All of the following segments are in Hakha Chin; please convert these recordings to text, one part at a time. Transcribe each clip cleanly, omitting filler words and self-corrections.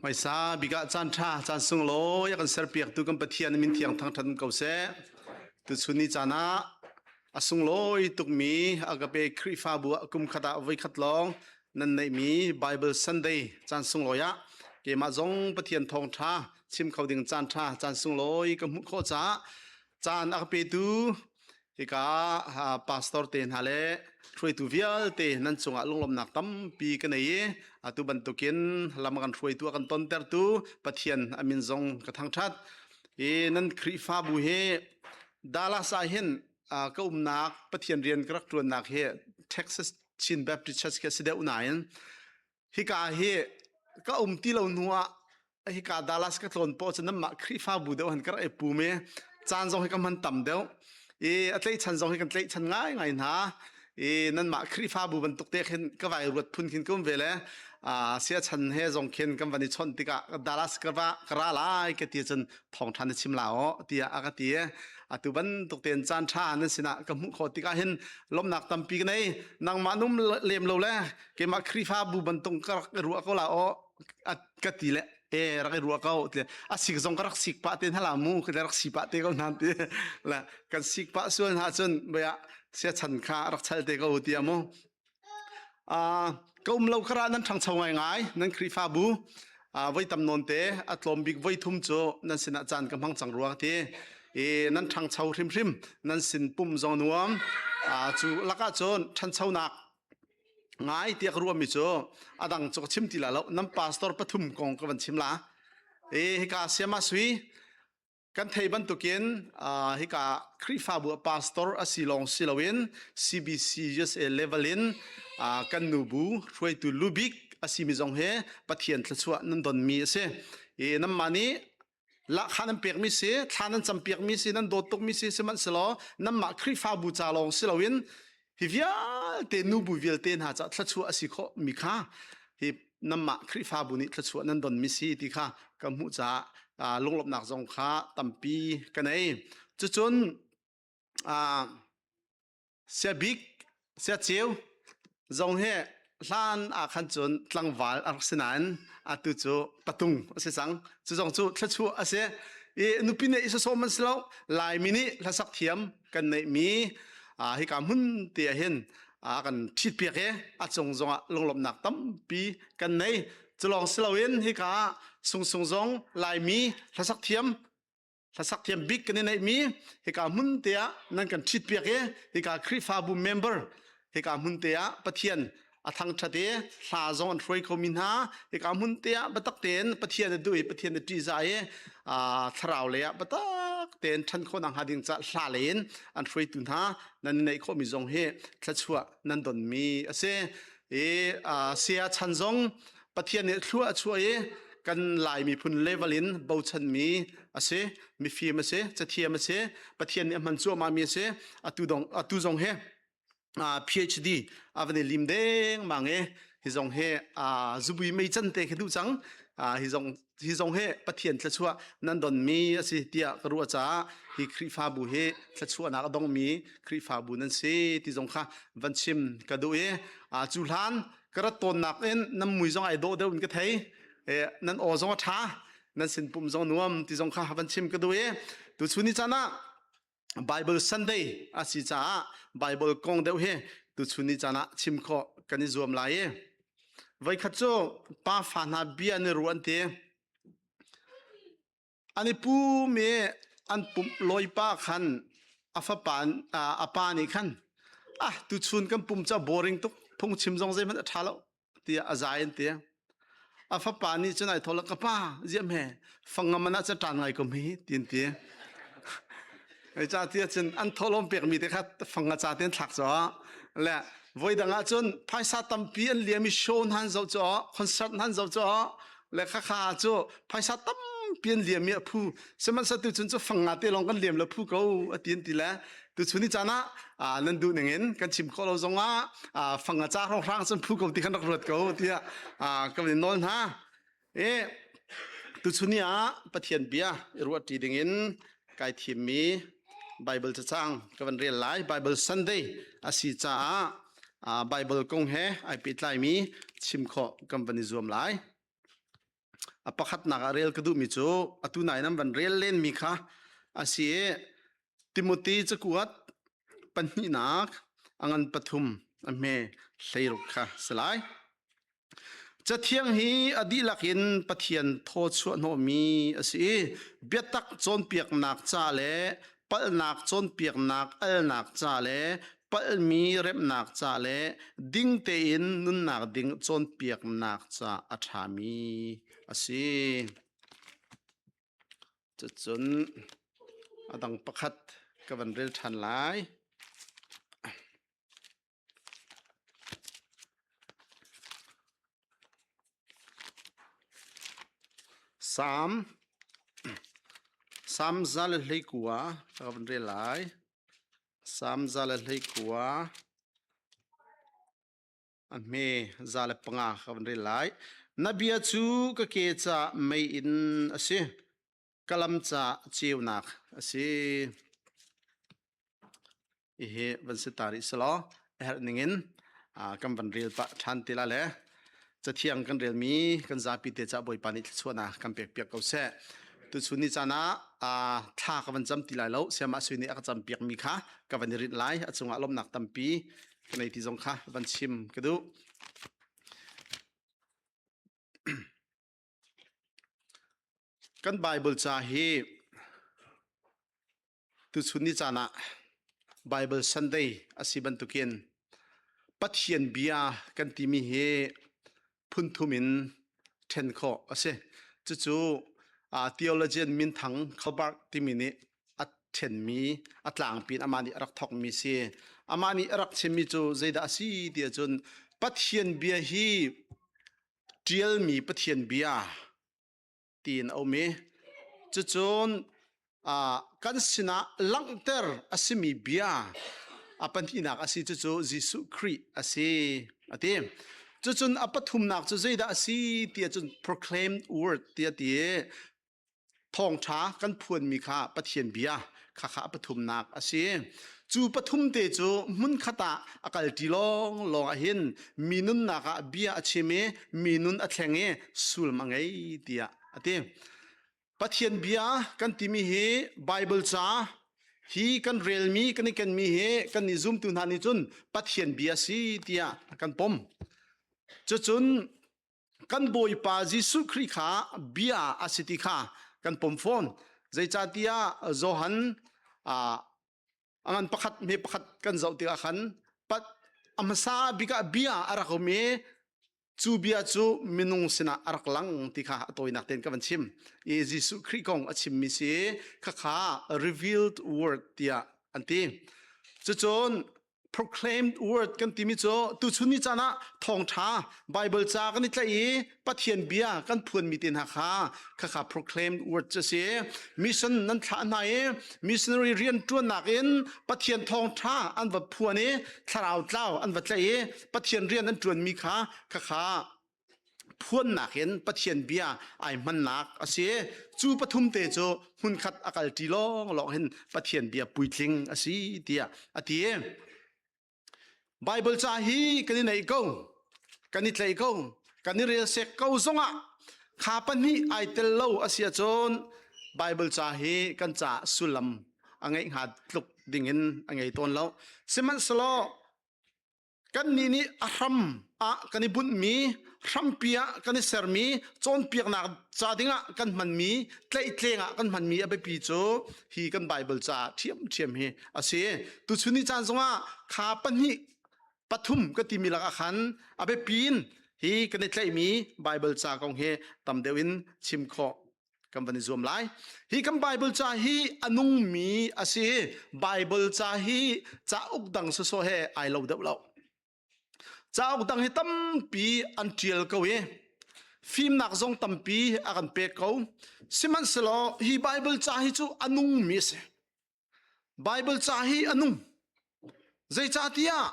Hmaisa bik ah caan ṭha, caan sunglawi a kan serpiaktu kan Pathian min thiang thangṭhat ko seh. Tuchun ni caan ah a sunglawi tukmi Agape Khrihfabu ah kum khat ah voikhat lawng nan neihmi Bible Sunday caan sunglawi ah keimah zong Pathian thawngṭha chim kho ding caan ṭha, caan sunglawi ka hmuh khawh caah caan a ka petu Hika pastor te hna le hruaitu vialte nan cungah lunglawmhnak tampi ka nei i atu bantukin lam a kan hruaitu a kan tontertu Pathian a min zong ka thangṭhat. Hi nan Khrihfabu hi Dallas ah hin ka umnak Pathian rian ka rak ṭuannak hi Texas Chin Baptist Church khi a si deuh nain hika hi ka um ti lo hnu ah hika Dallas ka tlawn poh cu nanmah Khrihfabu deuh han ka rak i pum i caan zong hi ka hman tam deuh i a tlaihchan zong hi kan tlaihchan ngaingai hna i nanmah Khrihfabu bantuk te khin ka vai ruat phun khin ka um ve le siachan he zong khin kan van i chawnh tikah Dallas ka va ka ra lai ka ti cun thawngṭha na chim la aw tiah a ka ti atu bantuk tein caan ṭha nan sinah ka hmuh khawh tikah hin lawmhnak tampi ka nei nangmah num lem lo le keimah Khrihfabu bantuk ka rak i ruah ko la aw ka ti le e rak i ruah ko ti a sik zong ka rak sik pah te hna la mu ka rak si pah te ko hna ti la kan sik pah sual hna cun baya sia chan kha rak chal te ko ti amu a ka um lo kara nan ṭhangcho ngai ngai nan Khrihfabu voi tam nawn te a tlawm bik voi thum cu nan sinah caan ka hmang cang ruang ti i nan ṭhangcho hrimhrim nan sin pum zong nuam cu lakah cun ṭhanchonak ngai tiah ka ruahmi cu a dang cu ka chim ti la lo nan pastor pathum kong ka van chim la e hika siama sui kan thei bantukin hika Khrihfabu pastor a si lawng si loin CBC USA level in kan nubu hruaitu lubik a simi zong he Pathian thluachuah nan donmi a si i nanmah nih Lahkhah nan pekmi si, thla nan campiakmi si, nan dawt tukmi si, sihmanhsehlaw nanmah Khrihfabu ca lawng si loin hi vialte nubu vialte hna ca thluachuah a si khawhmi kha hi nanmah Khrihfabu nih thluachuah nan donmi si ti kha ka hmuh caah lunglawmhnak zong kha tampi ka nei. Cucun Siabik, siaceu zong hi hlan ah khan cun tlangval a rak si nain atu cu patung a si cang. Cu zong cu thluachuah a si. I nupi neih i sawsawm an si lo. Laimi nih hlasak thiam kan neihmi hika hmun te ah hin a kan ṭhitpiak i a cung zongah lunglawmhnak tampi kan nei. Cu lawng si loin hika sungsung zong Laimi hlasak thiam hlasak thiam bik kan i neihmi hika hmun te ah nan kan ṭhitpiak i hika Khrihfabu member hika hmun te ah Pathian a thangṭhat i hla zong an hruai khomi hna hika hmun te ah biatak tein Pathian a duh i Pathian a ṭihzah i thlarau lei ah biatak tein ṭhan khawhnak hnga ding caah hla lei in an hruaitu hna nan i neih khawhmi zong hi thluachuah nan donmi a si i saya chan zong Pathian nih thlua a chuah i kan Lai miphun level in bochanmi a si mifim a si cathiam a si Pathian nih a hman cuahmahmi a si atu dong atu zong hi PhD a van i lim dengmang i hi zong hi zubui mei can te khi duh cang hi zong hi zong hi Pathian thluachuah nan donmi a si tiah ka ruah caah hi Khrihfabu hi thluachuahnak a dongmi Khrihfabu nan si ti zong kha van chim ka duh i cu hlan ka rat tawnnak in nan mui zong ai dawh deuh in ka thei nan aw zong a ṭha nan sin pum zong nuam ti zong kha van chim ka duh i tuchun ni caan ah Bible Sunday a si caah Bible kong deuh hi tuchun ni caan ah chim khawh kan i zuam lai i voikhat cu pa fa hna bia an i ruah an ti An i pum i an pumh lawipa khan a fapa a pa nih khan ah tuchun kan pum cu a boring tuk phungchim zong zeihmanh a ṭha lo tiah a zai an ti. A fapa nih cun ai thawh ka pa ziam he fangam an ah cun ṭan ngai ko mi ti an ti. Ca ti cun an thawhlawm pekmi te kha fang a ca te an thlak cu le voi dang ah cun phaisa tampi an liam i show hna an zoh cu concert hna an zoh cu le khakha cu phaisa tampi an liam i a phu sihmanhsehlaw tuchun cu fang nga te lawng kan liam le phu ko a ti an ti le tuchun ni caan ah nan duh ning in kan chim khawh lo zong ah fang a ca hrawnghrang cun phu ko ti khan rak ruat ko tiah ka van in nawl hna E tuchun ni ah Pathian bia i ruahṭi dingin kai thimmi Bible cacang ka van rel lai. Bible Sunday a si caah Bible kong he ai pehtlaimi chim khawh kan van i zuam lai. A pakhatnak ah rel ka duhmi cu atu nai nan van rel lenmi kha a si i Timothy cakuat pahnihnak a ngan pathum a hme 16 kha si lai. Cathiang hi a dihlak in Pathian thaw chuahhnawhmi a si i biatak cawnpiaknak ca le palhnak cawnpiaknak alnak ca le palhmi remhnak ca le ding tein nunnak ding cawnpiaknak ca a ṭhami a si. Cucun a dang pakhat ka van rel ṭhan lai. Salm Salm 119 ka van rel lai. Salm 119 a hme 105 ka van rel lai. Na bia cu ka ke ca mei in a si. Ka lam ca ceunak a si. Hihi van si ta rih selaw a herh ningin kan van rel pah ṭhan te la le cathiang kan relmi kan zapi te ca Bawipa nih thluachuahnak kan pek piak ko seh. Tuchun ni caan ah thla ka van cam ti lai lo siamah sui nih a ka cam piak mi kha ka van i rinh lai a cungah lawmhnak tampi ka nei ti zong kha van chim ka duh. Kan Bible ca hi Tuchun ni caan ah Bible Sunday a si bantukin Pathian bia kan timi hi phunthum in ṭhen khawh a si. Cucu theologian minthang Colbert timi nih a ṭhenmi, a tlangpi in amah nih a rak thawkmi si. Amah nih a rak chimmi cu zeidah a si ti ahcun Pathian bia hi ṭialmi Pathian bia tiin a um i cucun kan sinah langhter a simi bia a pahnihnak a si cucu Jesuh Khrih a si a ti. Cucun a pathumnak cu zeidah a si ti ahcun proclaimed word ti a ti i thawngṭha kan phuanmi kha Pathian bia khakha a pathumnak a si. Cu pathum te cu hmunkhat ah a kalṭi lawnglawng ah hin mi nunnak ah bia a chim i mi nun a thleng i sullam a ngei tiah a ti. Pathian bia kan timi hi Bible ca hi kan relmi kan i kenmi hi kan nih zumtu hna nih cun Pathian bia si tiah kan pom. Cucun kan Bawipa Jesuh Khrih kha bia a si ti kha kan pom fawn. Zeicahtiah Johan a ngan pakhat hme pakhat kan zoh tikah khan pat a hmasa bik ah bia a rak um i cu bia cu minung sinah a rak lang ti kha a tawinak tein ka van chim i Jesuh Khrih kong a chimmi si khakha revealed word tiah an ti cucun proclaimed word kan timi cu tuchun ni caan ah thawngṭha Bible ca kan i tlaih i Pathian bia kan phuanmi te hna kha khakha proclaimed word cu a si. Mission nan thlah hna i missionary rian ṭuannak in Pathian thawngṭha an va phuan i thlarau tlau an va tlaih i Pathian rian an ṭuanmi kha khakha phuannak in Pathian bia ai hmannak a si. Cu pathum te cu hmunkhat a kalṭi lawnglawng hin Pathian bia puitling a si tiah a ti. Bible ca hi kan i neih ko, kan i tlaih ko, kan i rel sek ko zongah kha pahnih ai tel lo a si ahcun Bible ca hi kan caah sullam a ngeih hnga tluk dingin a ngei tawn lo. Sihmanhsehlaw kannih nih a hram ah kan i bunhmi hrampi ah kan i sermi cawnpiaknak ca dingah kan hmanmi tlaihtleng ah kan hmanmi a biapi cu hi kan Bible ca ṭhiamṭhiam hi a si. Tuchun ni caan zongah kha pahnih pathum ka timi lakah khan a biapi in hi kan i tlaihmi Bible ca kong hi tam deuh in chim khawh kan van i zuam lai. Hi kan Bible ca hi a nungmi a si. Bible ca hi cauk dang sawsawh he ai lo deuh lo. Cauk dang hi tampi an ṭial ko i fimnak zong tampi a kan pek ko. Sihmanhsehlaw hi Bible ca hi cu a nungmi a si. Bible ca hi a nung. Zeicahtiah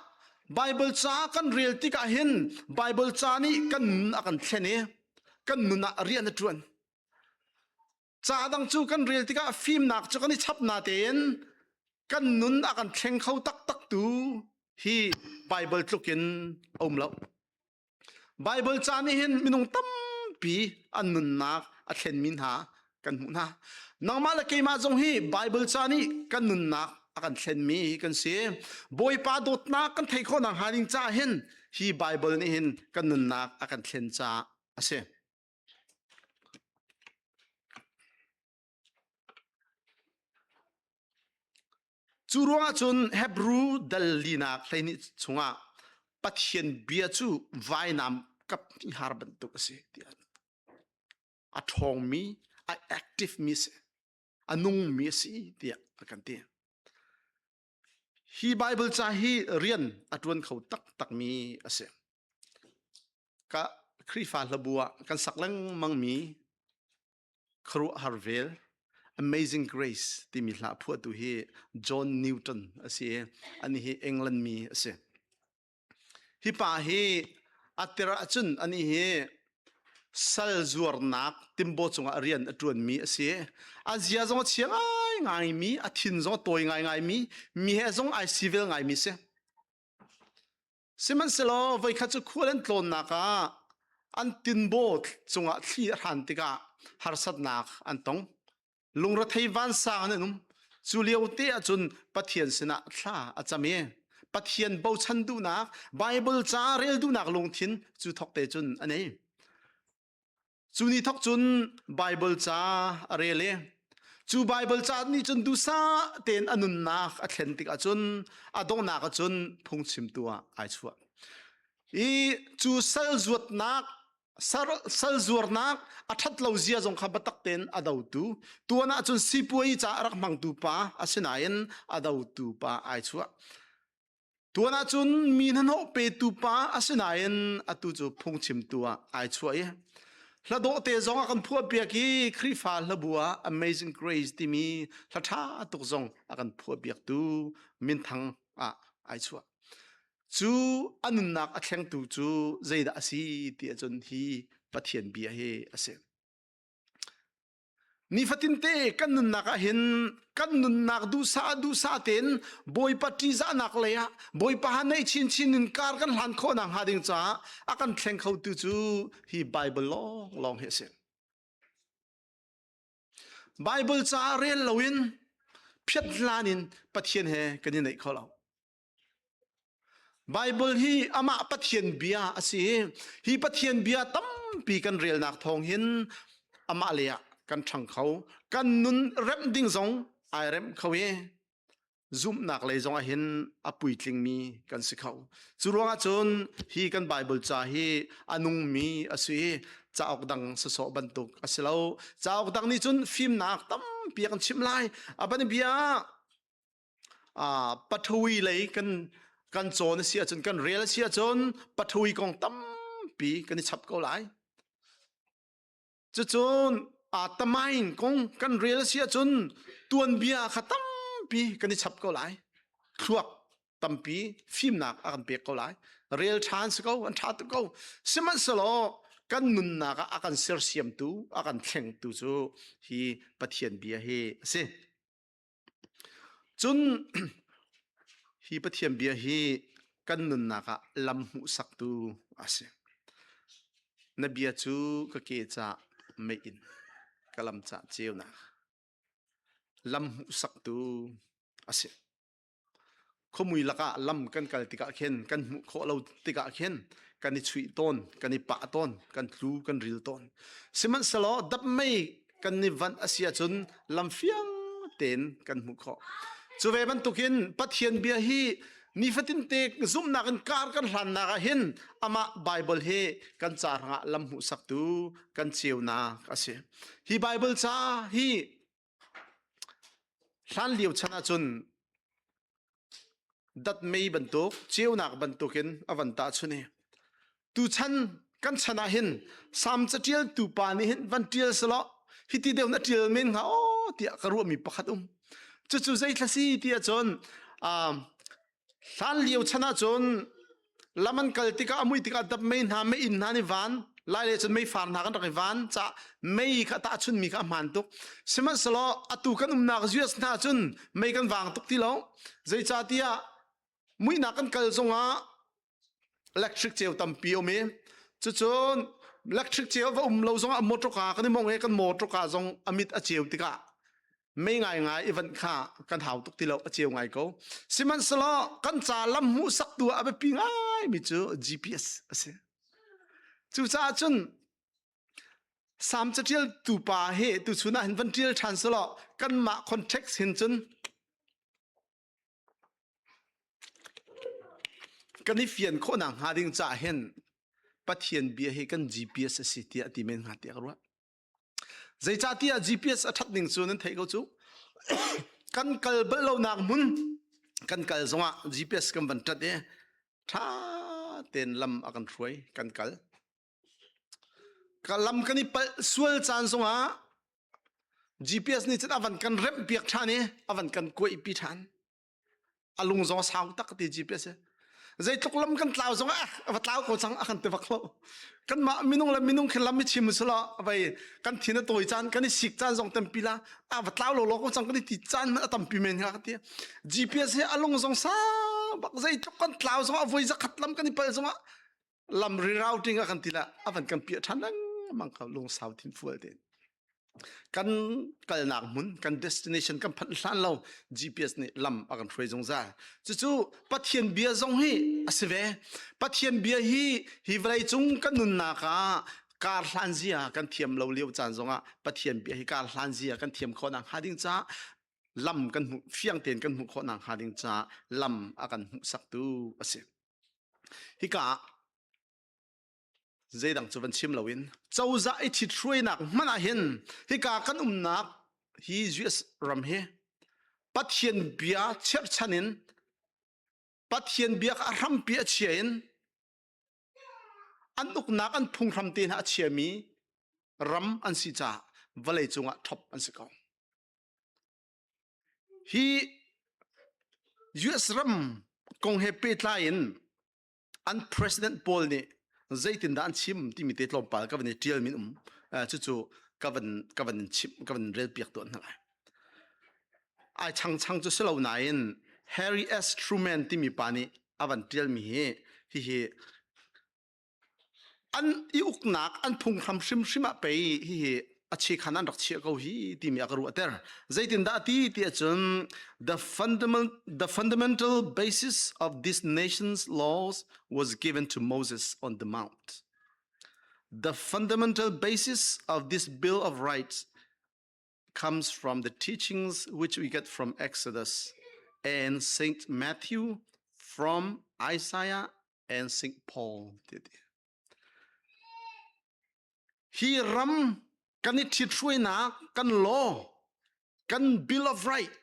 Bible ca kan rel tikah hin Bible ca nih kan nun a kan thlen i kan nun ah rian a ṭuan. Ca dang cu kan rel tikah fimnak cu kan i chap natein kan nun a kan thleng kho taktak tu hi Bible tluk in a um lo. Bible ca nih hin minung tampi. Tampi an nunnak a thlenmi hna kan hmuh hna. Nangmah le keimah zong hi Bible ca nih kan nunnak a kan thlenmi kan si. Bawipa dawtnak kan theih khawh nakhnga ding caah hin hi Bible nih hin kan nunnak a kan thlen caah a si. Cu ruangah cun Hebru dal linak 12 chungah Pathian bia cu vainam kap har bantuk a si tiah a ṭhawngmi, a active mi si, a nungmi a si tiah a kan ti. Hi Bible ca hi rian a ṭuan kho taktakmi a si. Ka Khrihfa hlabu ah kan sak lengmangmi khuaruahhar vel Amazing Grace timi hla phuahtu hi John Newton a si i ani hi England mi a si. Hi pa hi a tir ahcun ani hi sal zuarnak timbo cungah rian a ṭuanmi a si. A zia zong a chia ngaingaimi, a thin zong a tawi ngaingaimi, mi he zong ai sivel ngaimi si. Sihmanhsehlaw voikhat cu khual an tlawnnak ah an tinbaw cungah thli a hran tikah harsatnak an tong. Lungrethei vansang an um. Cu lio te ahcun Pathian sinah thla a cam i Pathian bochan duhnak, Bible ca rel duhnak lungthin cu thok te cun a nei. Cu ni thok cun Bible ca a rel i cu Bible ca nih cun duhsah tein a nunnak a thlen tikah cun a donghnak ah cun phungchimtu ah ai chuah. I cu sal zuatnak sal zuarnak a ṭhat lo zia zong kha biatak tein a dotu tuan ah cun sipuai ca a rak hmangtu pa asinain a dotu pa ai chuah. Tuan ahcun mi hnahnawh petu pa asinain atu cu phungchimtu ah ai chuah i hladawh te zong a kan phuah piak i Khrihfa hlabu ah Amazing Grace timi hla ṭha tuk zong a kan phuah piaktu minthang ah ai chuah. Cu a nunnak a thlengtu cu zeidah a si ti ahcun hi Pathian bia hi a si. Nifatinte kan nunnak ah hin kan nunnak duhsah duhsah tein Bawipa ṭihzahnak lei ah Bawipa ha neih chinchin in kar kan hlan khawh nakhnga ding caah a kan thleng khotu cu hi Bible lawnglawng hi a si. Bible caah rel loin phiat hlan in Pathian he kan i neih kho lo. Baibal hi amah Pathian bia a si i hi Pathian bia tampi kan relnak thawng hin amah lei ah kan ṭhang kho. Kan nun remh ding zong ai remh kho i zumhnak lei zong ah hin a puitlingmi kan si kho. Cu ruangah cun hi kan Baibal ca hi a nungmi a si i cauk dang sawsawh bantuk a si lo. Cauk dang nih cun fimnak tampi a kan chimh lai. A ban bia Pathawi lei kan kan cawn a si ahcun kan rel a si ahcun pathawi kong tampi kan i chap ko lai. Cucun tamain kong kan rel a si ahcun tuanbia kha tampi kan i chap ko lai. Thluak tampi fimnak a kan pek ko lai. Rel ṭhan si ko, an ṭha tuk ko. Sihmanhsehlaw kan nunnak ah a kan sersiamtu, a kan thlengtu cu hi Pathian bia hi a si. Cun hi Pathian bia hi kan nunnak ah lam hmuhsaktu a si. Na bia cu ka ke ca meiinn, ka lam ca ceunak, lam hmuhsaktu a si. Khuamui lakah lam kan kal tikah khin kan hmuh khawh lo tikah khin kan i chuih tawn, kan i pah tawn, kan tlu, kan ril tawn. Sihmanhsehlaw dapmei kan i vanh a si ahcun lam fiang tein kan hmuh khawh. Cu ve bantukin Pathian bia hi nifatin te zumhnak in kar kan hlannak ah hin amah Bible hi kan ca hrangah lam hmuhsaktu kan ceunak a si. Hi Bible ca hi Hlanlio chan ahcun datmei bantuk, ceunak bantukin a van tahchunh i tuchan kan chan ah hin Salm caṭialtu pa nih hin van ṭial selaw hiti deuh na ṭial men hnga aw tiah ka ruahmi pakhat um. Cucu zeithla si ti ahcun Hlanlio chan ahcun lam an kal tikah a mui tikah dap mei hna meiinn hna nih van lai le cun meifar hna kan rak i van ca mei kha tahchunmi kha a hmaan tuk. Sihmanhsehlaw atu kan umnak US hna cun mei kan vang tuk ti lo. Zeicahtiah muihnak kan kal zongah electric ceu tampi um i cucun. Electric ceu va um lo zongah motor car kan i mong i kan motor car zong a mit a ceu tikah mei ngaingai i vanh kha kan hau tuk ti lo, a ceu ngai ko. Sihmanhsehlaw kan ca lam hmuhsaktu ah a biapi ngaimi cu GPS a si. Cucaah cun Salm caṭialtu pa hi tuchun ah hin van ṭial ṭhan selaw kanmah context hin cun kan i fian khawhnak hnga ding caah hin Pathian bia hi kan GPS a si tiah a ti men hnga tiah ka ruah. Zeicahtiah GPS a ṭhat ning cu nan theih ko cu. Kan kal bal lonak hmun kan kal zongah GPS kan van ṭat i ṭha tein lam a kan hruai kan kal. Ka lam kan i palh sual caan zongah GPS nih cun a van kan remh piak ṭhan i a van kan kuaihpi ṭhan. A lung zong a sau tak ti GPS hi. Zeitluk lam kan tlau zong ah a va tlau ko cang a kan ti bak lo. Kanmah minung le minung khin lam i chim usulaw vai kan thin a tawi caan kan i sik caan zong tampi la a va tlau lo lo ko cang kan i ti caan a tampi men hnga ka ti. GPS hi a lung zong sau bak zeitluk kan tlau zong ah voi zakhat lam kan i palh zong ah lam rerouting a kan ti la a van kan piah ṭhan lengmang kha lungsau thinfual tein kan kalnak hmun kan destination kan phanh hlan lo GPS nih lam a kan hruai zungzal. Cucu Pathian bia zong hi a si ve. Pathian bia hi hi vawlei cung kan nunnak ah kar hlan zia kan thiam lo lio caan zongah Pathian bia hi kar hlan zia kan thiam khawh nak hnga ding caah lam kan hmuh fiang tein kan hmuh khawh nak hnga ding caah lam a kan hmuhsaktu a si. Hika ah zeidang cu van chim loin cozah i ṭhithruainak hmanh ah hin hika kan umnak hi US ram hi Pathian bia cherhchan in Pathian bia kha a hrampi a chia in an uknak an phunghram te hna a chiami ram an si caah vawlei cungah ṭhop an si ko. Hi US ram kong he pehtlai in an president pawl nih zeitindah an chim timi te tlawmpal ka van i ṭial min um. Cucu ka van ka van chimh ka van rel piak tuah hna lai. Ai changchang cu si lo nain Harry S. Truman timi pa nih a van ṭialmi hi hihi An i uknak an phunghram hrimhrim ah pei hihi a chikhan an rak chiah ko hi timi a ka ruahter. Zeitindah a ti ti ahcun the fundamental, the fundamental basis of this nation's laws was given to Moses on the mount. The fundamental basis of this Bill of Rights comes from the teachings which we get from Exodus and Saint Matthew from Isaiah and St. Paul. Hi ram kan i ṭhithruainak kan law kan Bill of Right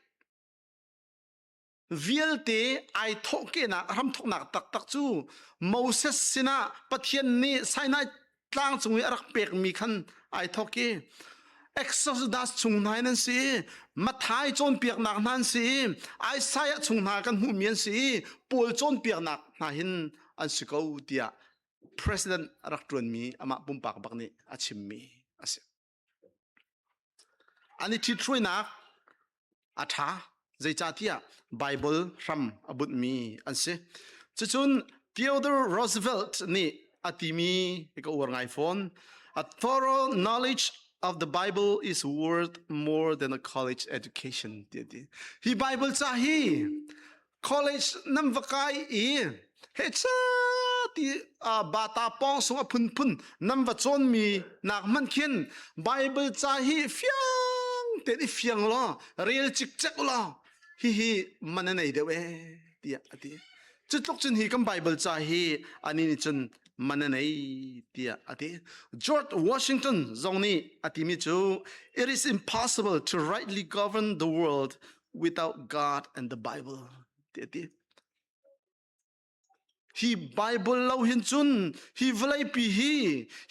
vialte ai thawhkehnak hramthawknak taktak cu Moses sinah Pathian nih Sinai tlang cung i a rak pekmi khan ai thawk i Exodus chung hna in an si i Matthai cawnpiaknak hna an si i Isaiah chung hna kan hmuhmi an si i Paul cawnpiaknak hna hin an si ko tiah president a rak ṭuanmi amah pumpak bak nih a chimmi a si. An i ṭhithruainak a ṭha, zeicahtiah Baibal hram a bunhmi an si. Cucun Theodore Roosevelt nih a timi ka uar ngai fawn. A thorough knowledge of the Bible is worth more than a college education ti a ti. Hi Bible ca hi college nan va kai i he cha ti bata pawng sung a phunphun nan va cawnmi nak hmanh khin Bible ca hi fiang tein i fiang law rel cikcek law hihi man a nei deuh e tiah a ti. Cu tluk cun hi kan Bible ca hi ani nih cun man a nei tiah a ti. George Washington zong nih a timi cu it is impossible to rightly govern the world without God and the Bible ti a ti. Hi Bible lo hin cun hi vawleipi hi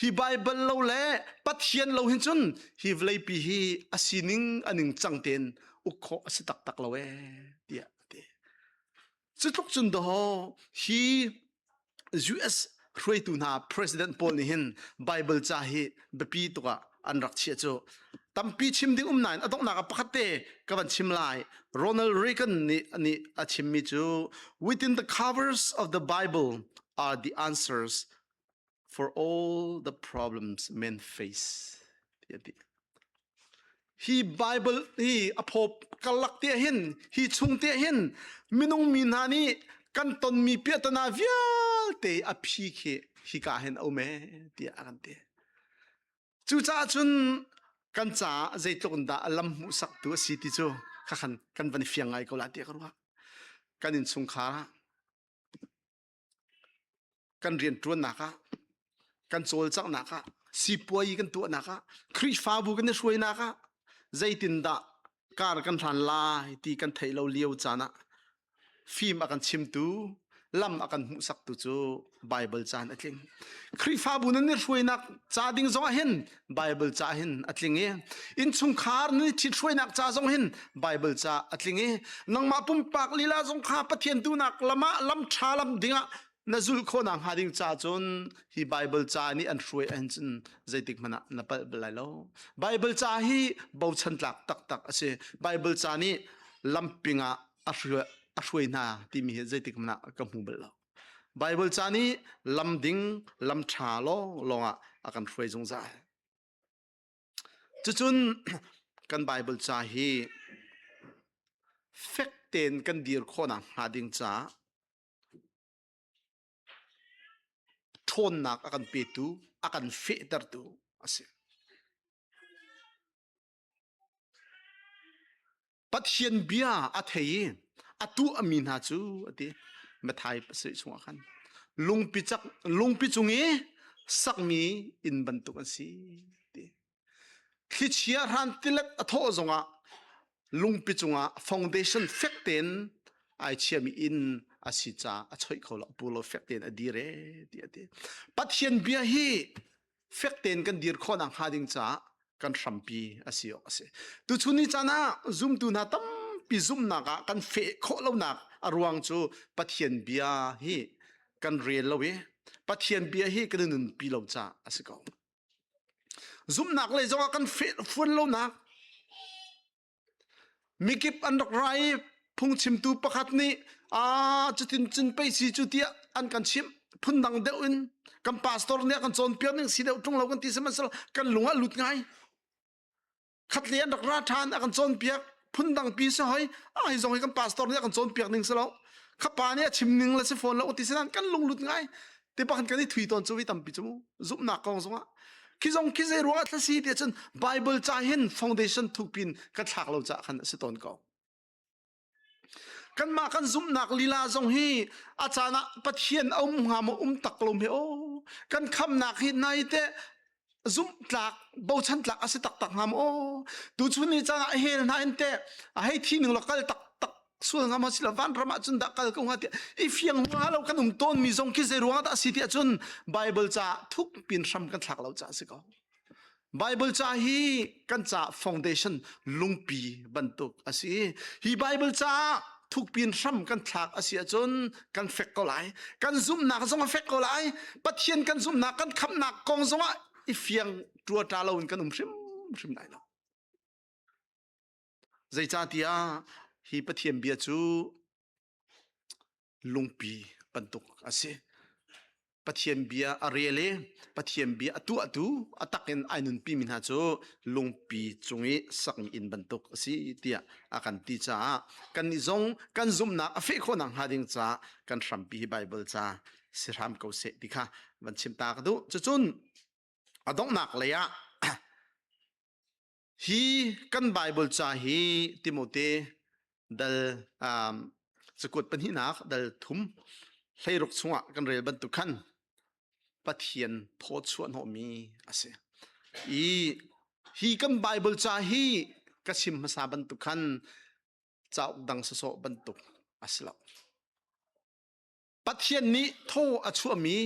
hi Bible lo le Pathian lo hin cun hi vawleipi hi a sining a ning cang tein uk khawh a si taktak lo ee tiah a ti. Cu tluk cun daw hi US hruaitu hna president pawl nih hin Bible ca hi biapi tuk ah an rak chiah cu tampi chim ding um nain a donghnak ah pakhat te ka van chim lai. Ronald Reagan nih nih a chimmi cu within the covers of the Bible are the answers. for all the problems men face. Ti a ti. Hi Bible hi a phaw karlak te hin hi chung te hin minung mi hna nih kan tonmi piahtana vialte a phi khi hika hin a um e tiah a kan ti. Cucaah cun kan caah zeitluk in dah lam hmuhsaktu a si ti cu khakhan kan van i fiang ngai ko la tiah ka ruah. Kan innchungkhar ah kan rianṭuannak ah kan cawlcanghnak ah sipuai kan tuahnak ah Khrihfabu kan i hruainak ah zeitindah kar kan hlan lai ti kan theih lo lio caan ah fim a kan chimtu lam a kan hmuhsaktu cu Bible caan a tling. Khrihfabu nan i hruainak ca ding zong ah hin Bible ca hin a tling i innchungkhar nan i ṭhit-hruainak ca zong hin Bible ca a tling i nangmah pumpak lila zong kha Pathian duhnak lam ah lam ṭha lam dingah na zulh khawhnak hnga ding ca cun hi Bible ca nih an hruai ahhin cun zeitik hmanh ah na palh bal lai lo. Bible ca hi bochan tlak taktak a si. Bible ca nih lamping ah a hruai hna timi hi zeitik hmanh ah ka hmu bal lo. Bible ca nih lam ding, lam ṭha lawnglawng ah a kan hruai zungzal. Cucun kan Bible ca hi fek tein kan dir khawhnak hnga ding caah ṭhawnnak a kan petu, a kan fehtertu a si. Pathian bia a thei i a tuahmi hna cu a ti Matthai pasarih chungah khan lungpi cak lungpi cung i sakmi inn bantuk an si ti thlichia hran tilet a thawh zongah lungpi cungah foundation fek tein ai chiami inn a si ca a choih kho lo pu lo fek tein a dir e ti a ti Pathian bia hi fek tein kan dir khawh nak hnga ding caah kan hrampi a si awk a si. Tuchun ni caan ah zumtu hna tampi zumhnak ah kan feh khawh lonak a ruang cu Pathian bia hi kan rel lo i Pathian bia hi kan i nunpi lo caah a si ko. Zumhnak lei zongah kan feh fuan lonak Mikip an rak ra i phungchimtu pakhat nih aa cutin cun pei si cu tiah an kan chimh. Phundang deuh in kan pastor nih a kan cawnpiak ning si deuh ṭung lo kan ti sihmanhsehlaw kan lung ah lut ngai. Khatlei an rak ra ṭhan a kan cawnpiak phundang pi si hoi a hi zong hi kan pastor nih a kan cawnpiak ning si lo. Khapa nih a chim ning le si fawn lo ti sinan kan lung lut ngai. Te pakhat kan i thui tawn cu vi tampi cu mu zumhnak kong zongah khi zong khi zei ruangah thlasi ti cun Bible ca hin foundation thukpin ka thlak lo ca khan a si tawn ko. Kanmah kan zumhnak lila zong hi a caan ah Pathian a um hnga maw um tak lo hme aw kan khamnak hi nai te zumh tlak bochan tlak a si taktak hnga maw aw tuchun ni caan ah hel hna in teh a hei thi ning lo kal taktak sual hnga maw silo van ram ah cun dah kal ko hnga tiah i fiang hnga lo kan um tawn mi zong khi zei ruangah dah a si tiah cun Bible ca thuk pin hram kan thlak lo ca a si ko Bible ca hi kan ca foundation lungpi bantuk a si hi Bible ca thukpin hram kan thlak a si ahcun kan fek ko lai kan zumhnak zong a fek ko lai Pathian kan zumhnak kan khamhnak kong zongah i fiang ṭuaṭa loin kan um hrimhrim lai lo zeicahtiah hi Pathian bia cu lungpi bantuk a si. Pathian bia a rel i Pathian bia a tuahtu a tak in ai nunpi mi hna cu lungpi cung i sakmi inn bantuk a si tiah a kan ti caah kannih zong kan zumhnak a feh khawh nakhnga ding caah kan hrampi hi Baibal ca si hram ko seh ti kha van chim ta ka duh. Cucun a donghnak lei ah Hi kan Baibal ca hi Timote dal cakuat pahnihnak dal thum hleiruk chungah kan rel bantuk khan Pathian thaw chuah hnawhmi a si. I hi kan Baibal ca hi ka chim hmasa bantuk khan cauk dang sawsawh bantuk a si lo. Pathian nih thaw a chuahmi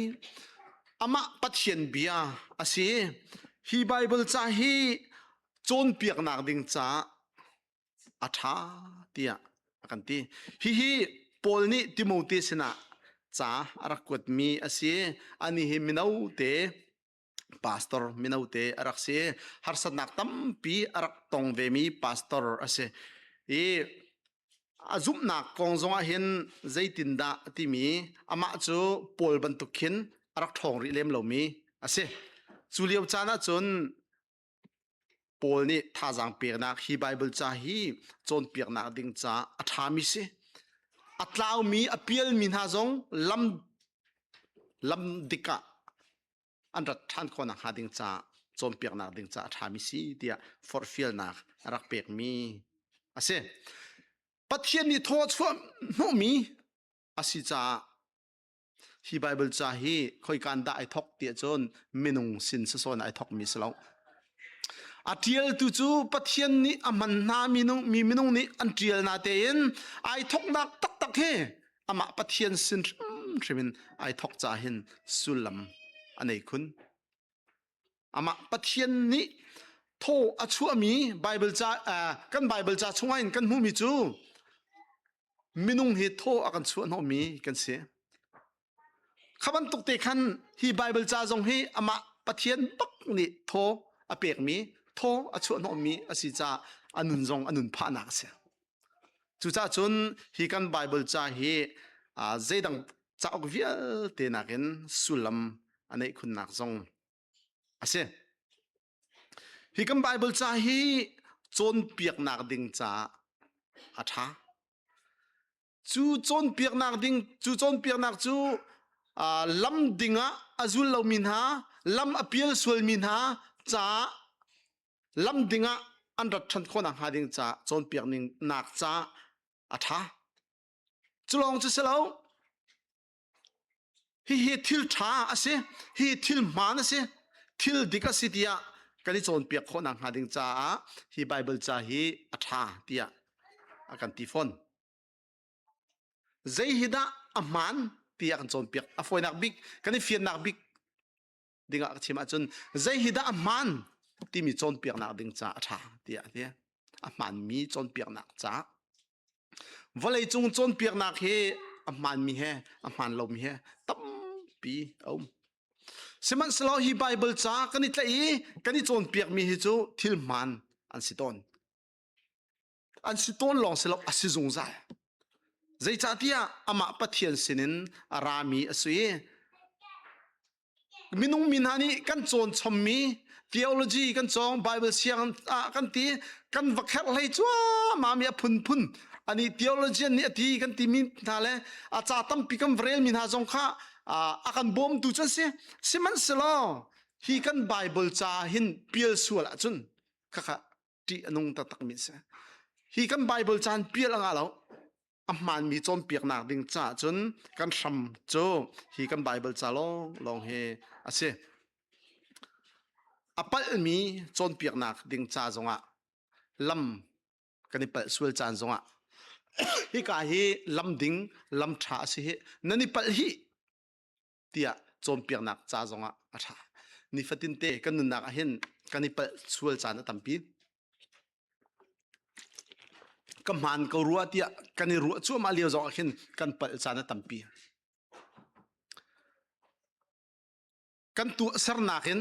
amah Pathian bia a si. Hi Baibal ca hi cawnpiaknak ding caah a ṭha tiah a kan ti. Hihi Paul nih Timote sinah ca a rak kuatmi a si. Anih hi mino te pastor mino te a rak si. Harsatnak tampi a rak tong vemi pastor a si. I A zumhnak kong zongah hin zeitindah timi amah cu Paul bantuk khin. a rak ṭhawng rih lem lomi a si. Cu lio caan ah cun Paul nih thazaang peknak hi Baibal ca hi cawnpiaknak ding ca a ṭhami si. A tlaumi, a pialmi hna zong lam lam dik ah an rat ṭhan khawh nakhnga ding ca cawnpiaknak ding ca a ṭhami si tiah forhfialnak a rak pekmi a si. Pathian nih thaw chuah hnawhmi a si caah Hi Baibal ca hi khoika in dah ai thawk ti ahcun minung sin sasawn ai thawkmi si lo. A ṭialtu cu Pathian nih a hman hna minung, mi minung nih an ṭial na tein ai thawknak taktak hi amah Pathian sin hrimhrim in ai thawk ca hin sullam a nei khun. Amah Pathian nih thaw a chuahmi Baibal ca kan Baibal ca chungah in kan hmuhmi cu minung hi thaw a kan chuah hnawhmi kan si. Kha bantuk te khan hi Baibal ca zong hi amah Pathian bak nih thaw a pekmi, thaw a chuah hnawhmi a si caah a nun zong a nun phahnak a si. Cucaah cun hi kan Baibal ca hi zeidang cauk vialte nakin sullam a neih khunnak zong a si. Hi kan Baibal ca hi cawnpiaknak ding caah a ṭha. Cu cawnpiaknak ding cu cawnpiaknak cu lam ding ah a zul lomi hna, lam a pial sualmi hna caah lam ding ah an rat ṭhan khawh nakhnga ding caah cawnpiak ning nak caah a ṭha. Cu lawng cu si lo. Hihi thil ṭha a si, hi thil hmaan a si, thil dik a si tiah kan i cawnpiak khawh nakhnga ding caah hi Baibal ca hi a ṭha tiah a kan ti fawn. Zei hi dah a hmaan tiah kan cawnpiak. A fawinak bik, kan i fiannak bik dingah ka chim ahcun zei hi dah a hmaan timi cawnpiaknak ding ca a ṭha tiah a ti. A hmaanmi cawnpiaknak ca. Vawleicung cawnpiaknak hi a hmaanmi he a hmaan lomi he tampi a um. Sihmanhsehlaw hi Baibal ca kan i tlaih i kan i cawnpiakmi hi cu thil hmaan an si tawn. An si tawn lawng si lo a si zungzal. Zeicahtiah amah Pathian sinin a rami a si i minung mi hna nih kan cawn chommi theology kan cawng Bible siang ah kan ti kan va kherh hlei cuahmah mi a phunphun ani theologian nih a ti kan ti mi hna le a ca tampi kan rel mi hna zong kha a kan bawmtu cu an si sihmanhsehlaw hi kan Bible ca hin pial sual ahcun khakha ṭih a nung taktak mi si hi kan Bible caan pial a ngah lo a hmaanmi cawnpiaknak ding caah cun kan hram cu hi kan Baibal ca lawnglawng hi a si. A palhmi cawnpiaknak ding ca zongah lam kan i palh sual caan zongah hika hi lam ding lam ṭha a si hi nan i palh hi tiah cawnpiaknak ca zongah a ṭha. Nifatin te kan nunnak ah hin kan i palh sual caan a tampi. Ka hmaan ko rua tiah kan i ruah cuahmah lio zong ah khin kan palh caan a tampi. Kan tuahsernak in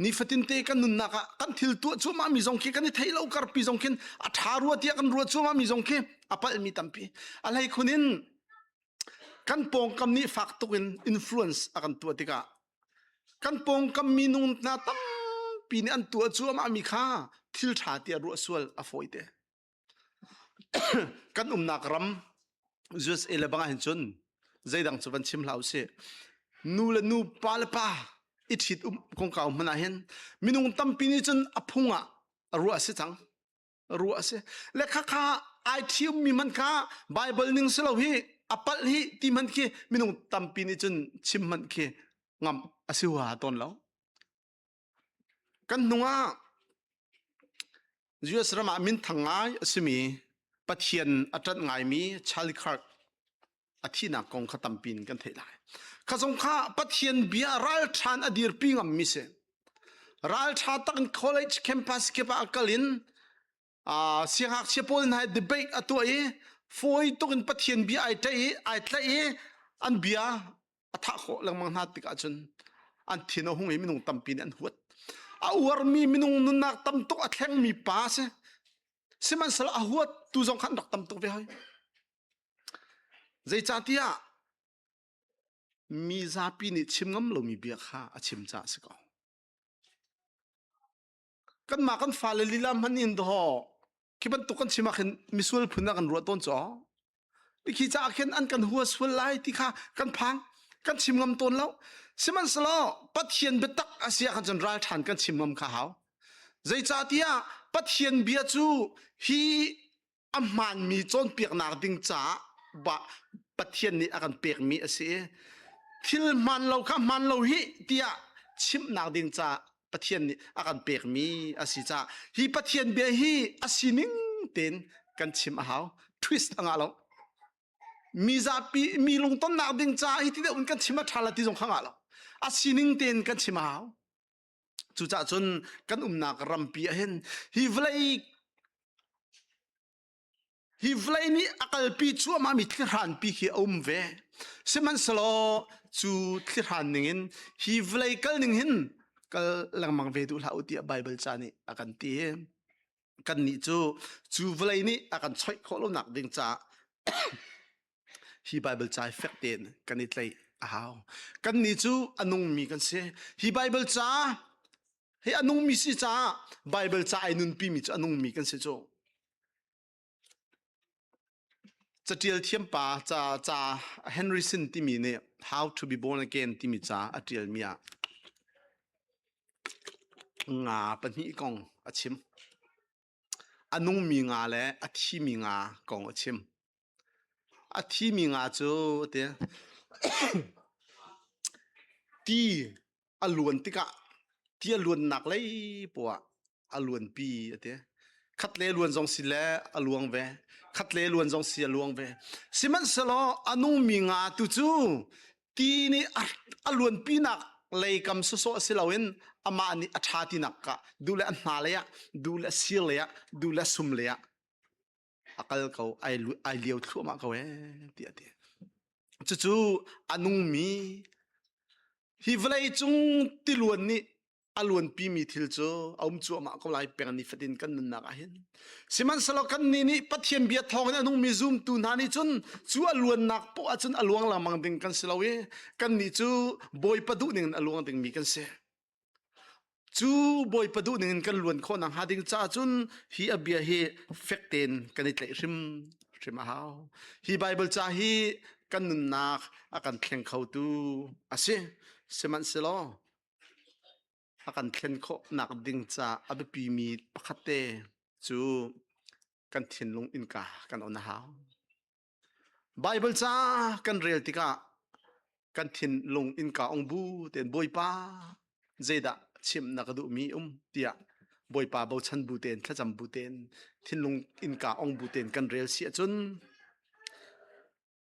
nifatin te kan nunnak ah kan thil tuah cuahmah mi zong khi kan i theih lo karpi zong khin a ṭha rua tiah kan ruah cuahmah mi zong khi a palhmi tampi. A hlei khun in kan pawngkam nih fak tuk in influence a kan tuah tikah kan pawngkam minung hna tampi nih an tuah cuahmah mi kha thil ṭha tiah ruah sual a fawi te. Kan umnak ram USA le bang ah hin cun zeidang cu van chim hlah usih. Nu le nu, pa le pa i ṭhit um kongkau hmanh ah hin minung tampi nih cun a phung ah a ruah a si cang. Ruah a si. Le khakha ai ṭhiummi hmanh kha Bible ning si lo hi a palh hi ti hmanh khi minung tampi nih cun chim hmanh khi ngam a si huaha tawn lo. Kan hnung ah US ram ah minthang ngai a simi Pathian a ṭanh ngaimi Charlie Kirk a thihnak kong kha tampi in kan theih lai. Kha zong kha Pathian bia ralṭhan a dirpi ngammi si. Ralṭha tak in college campus kip ah a kal in siangngakchia pawl hna he debate a tuah i fawi tuk in Pathian bia ai ṭaih i ai tlaih i an bia a thah khawh lengmang hna tikah cun an thin a hung i minung tampi nih an huat. A uarmi minung nunnak tam tuk a thlengmi pa a si. Sihmanhsehlaw a huat tu zong kha an rak tam tuk ve hoi. Zeicahtiah. Mi zapi nih chim ngam lomi bia kha a chim caah a si ko. Kanmah kan fale lila hmanh in dawh khi bantuk kan chim ah khin misual phun ah kan ruah tawn caw. Khi caah khin an kan hua sual lai ti kha kan phang kan chim ngam tawn lo. Sihmanhsehlaw Pathian biatak a si ah khan cun ralṭhan kan chim ngam kha hau. Zeicahtiah Pathian bia cu hi a hmaanmi cawnpiaknak ding caah Pathian nih a kan pekmi a si i thil hmaan lo kha hmaan lo hi tiah chimhnak ding caah Pathian nih a kan pekmi a si caah hi Pathian bia hi a sining tein kan chim a hau. Twist a ngah lo. Mi zapi mi lungtonnak ding caah hi ti deuh in kan chim a ṭha la ti zong kha ngah lo. A sining tein kan chim a hau. Cucaah cun kan umnak rampi ah hin hi vawlei hi vawlei nih a kalpi cuahmahmi thlihranpi khi a um ve. Sihmanhsehlaw cu thlihran ningin hi vawlei kal ning hin kal lengmang ve duh hlah u tiah Baibal ca nih a kan ti. Kannih cu cu vawlei nih a kan choih khawh lonak ding caah hi Baibal ca hi fek tein kan i tlaih a hau. Kannih cu a nungmi kan si. Hi Baibal ca hi a nungmi si caah Baibal ca ai nunpimi cu a nungmi kan si cu. Catial thiampa ca ca Henry Sin timi nih How to be born again timi ca a tialmi ah nga pahnih kong a chim. A nungmi nga le a thimi nga kong a chim. A thimi nga cu ti ti a luan tikah ti a luannak lei poah a luanpi a ti. Khat le luan zong si le a luang ve. Khat le luan zong si a luang ve. Sihmanhsehlaw a nungmi nga tu cu ti nih a luanpinak lei kam sawsawh si loin amah nih a ṭha tinak ka duh le a hna lei ah duh le a sir lei ah duh le a sum lei ah a kal ko ai lio thluahmah ko ee tiah a ti. Cucu a nungmi hi vawlei cung tiluan nih a luanpimi thil cu a um cuahmah ko lai peng nifatin kan nunnak ah hin. Sihmanhsehlaw kannih nih Pathian bia thawngin a nungmi zumtu hna nih cun cu a luannak poah ahcun a luang lengmang ding kan si lo i kannih cu Bawipa duh ning in a luang dingmi kan si. Cu Bawipa duh ning in kan luan khawh nakhnga ding caah cun hi a bia hi fek tein kan i tlaih hrim hrim a hau. Hi Baibal ca hi kan nunnak a kan thleng khotu a si. Sihmanhsehlaw a kan thlen khawhnak ding ca a biapimi pakhat te cu kan thinlung innka kan on a hau. Baibal ca kan rel tikah kan thinlung innka ong bu tein Bawipa zeidah chimh na ka duhmi um tiah Bawipa bochan bu tein thlacam bu tein thinlung innka ong bu tein kan rel si ahcun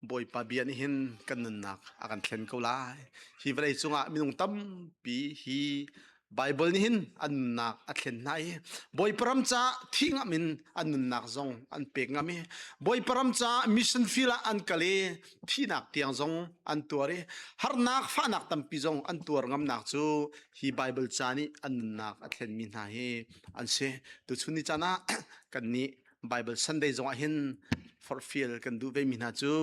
Bawipa bia nih hin kan nunnak a kan thlen ko lai. Hi vawlei cungah minung tampi hi Baibal nih hin an nunnak a thlen hna i Bawipa ram caah thi ngam in an nunnak zong an pek ngam i Bawipa ram caah mission field ah an kal i thihnak tiang zong an tuar i harnak fahnak tampi zong an tuar ngamnak cu hi Baibal ca nih an nunnak a thlenmi hna hi an si. Tuchun ni caan ah kannih Bible Sunday zongah hin forhfial kan duh vemi hna cu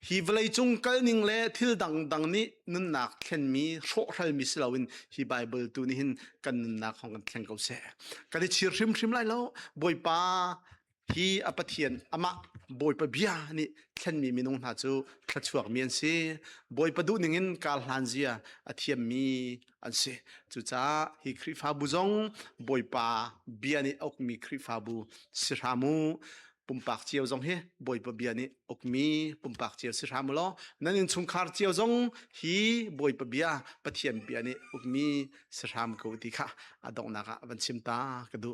hi vawleicung kalning le thil dangdang nih nunnak thlenmi hrawhhralmi si loin hi Bible tu nih hin kan nunnak hong kan thleng ko seh. Kan i chir hrimhrim lai lo. Bawipa hi a Pathian amah Bawipa bia nih thlenmi minung hna cu thluachuakmi an si. Bawipa duh ningin kar hlan zia a thiammi an si. Cucaah hi Khrihfabu zong Bawipa bia nih a ukmi Khrihfabu si hram u. Pumpak cio zong hi Bawipa bia nih ukmi pumpak cio si hram u law nan innchungkhar cio zong hi Bawipa bia Pathian bia nih ukmi si hram ko ti kha a donghnak ah van chim ta ka duh.